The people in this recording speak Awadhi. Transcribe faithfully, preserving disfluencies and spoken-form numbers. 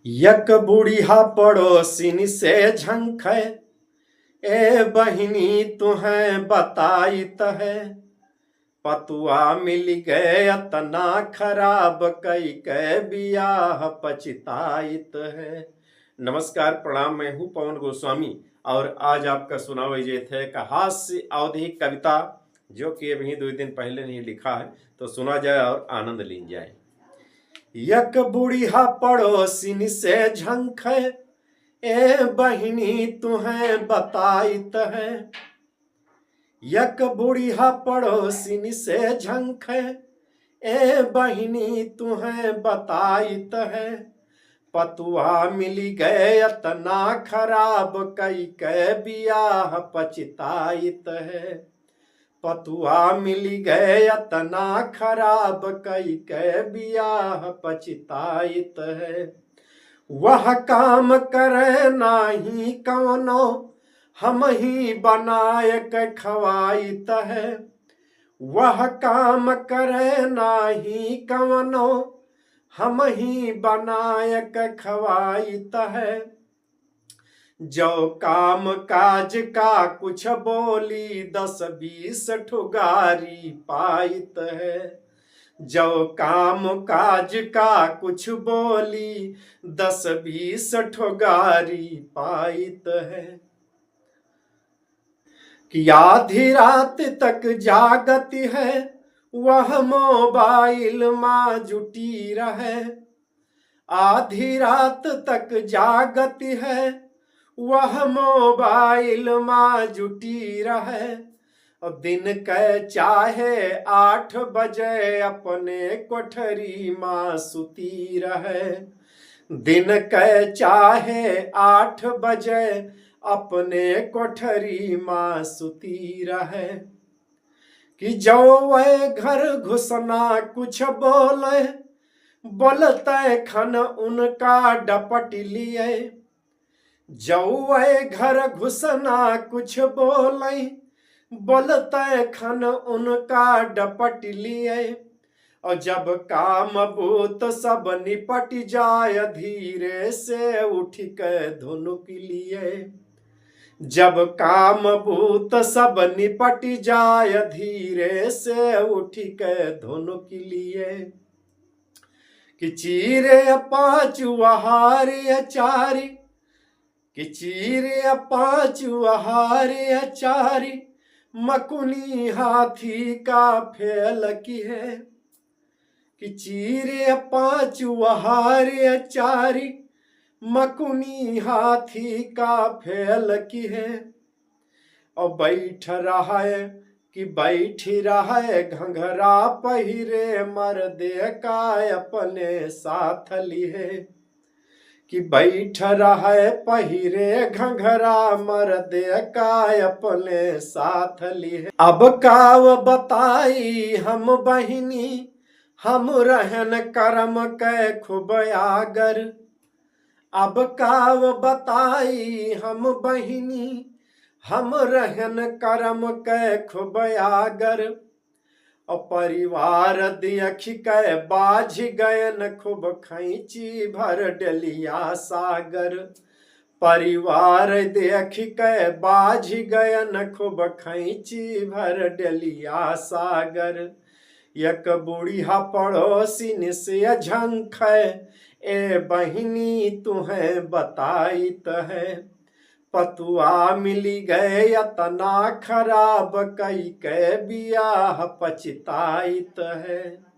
यक बुढ़िया पड़ोसिन से झंखे, ए बहिनी तुहें बताइत है, पतुआ मिल गए अतना खराब, कई के बियाह पछताइत है। नमस्कार, प्रणाम, मैं हूँ पवन गोस्वामी और आज आपका सुनावे जेत है एक हास्य अवधी कविता, जो कि अभी दो दिन पहले नहीं लिखा है, तो सुना जाए और आनंद लीन जाए। यक बुढ़िया पड़ोसिन से झंखे, ए बहिनी तुहें बताइत है। यक बुढ़िया पड़ोसिन से झंखे, ए बहिनी तुहें बताइत है। पतुआ मिल गए अतना खराब, कई के बियाह पछताइत है। पतुआ मिल गए अतना खराब, कई के बियाह पछताइत है। वह काम करे नाही कवनो, हम ही बनाए के खवाइत है। वह काम करे नाही कवनो, हम ही बनाए के खवाइत है। जौ काम काज का कुछ बोली, दस बीस ठो गारी पाइत है। जौ काम काज का कुछ बोली, दस बीस ठो गारी पाइत है। कि आधी रात तक जागत है, वह मोबाइल मा जुटी रहे। आधी रात तक जागत है, वह मोबाइल मा जुटी रहे। और दिन के चाहे आठ बजे अपने कोठरी मा सुती रहे। दिन के चाहे आठ बजे अपने कोठरी मा सुती रहे। कि जौ वह घर घुसना कुछ बोले, बोलते खन उनका डपट लिए। जौ वह घर घुसना कुछ बोले, बोलते खन उनका डपट लिए। और जब काम बूत सब निपट जाए, धीरे से उठ के धुनुक लिए। जब काम बूत सब निपट जाए, धीरे से उठ के धुनुक लिए। कि चीरे पाँच वहारे चारी, कि चीरे पाँच वहारे चारी, मकुनी हाथी का फेल की है। कि चीरे पाँच वहारे चारी, मकुनी हाथी का फेल की है। और बैठ रहे कि बैठी रहे, घंघरा पहिरे मर्दे का अपने साथ लिहे। कि बैठ रहे पहिरे घंघरा, मर्दे का अपने साथ लिहे। अब काव बताई हम बहिनी, हम रहन करम के खूब आगर। अब काव बताई हम बहिनी, हम रहन करम के खूब आगर। और परिवार देख के बाझ गयन खूब खैंची भर डलिया सागर। परिवार देख के बाझ गयन खूब खैंची भर डलिया सागर। एक बुढ़िया पड़ोसिन से झंखे, ए बहिनी तुहें बताइत है। पतुआ मिल गए अतना खराब, कई के बियाह पछताइत है।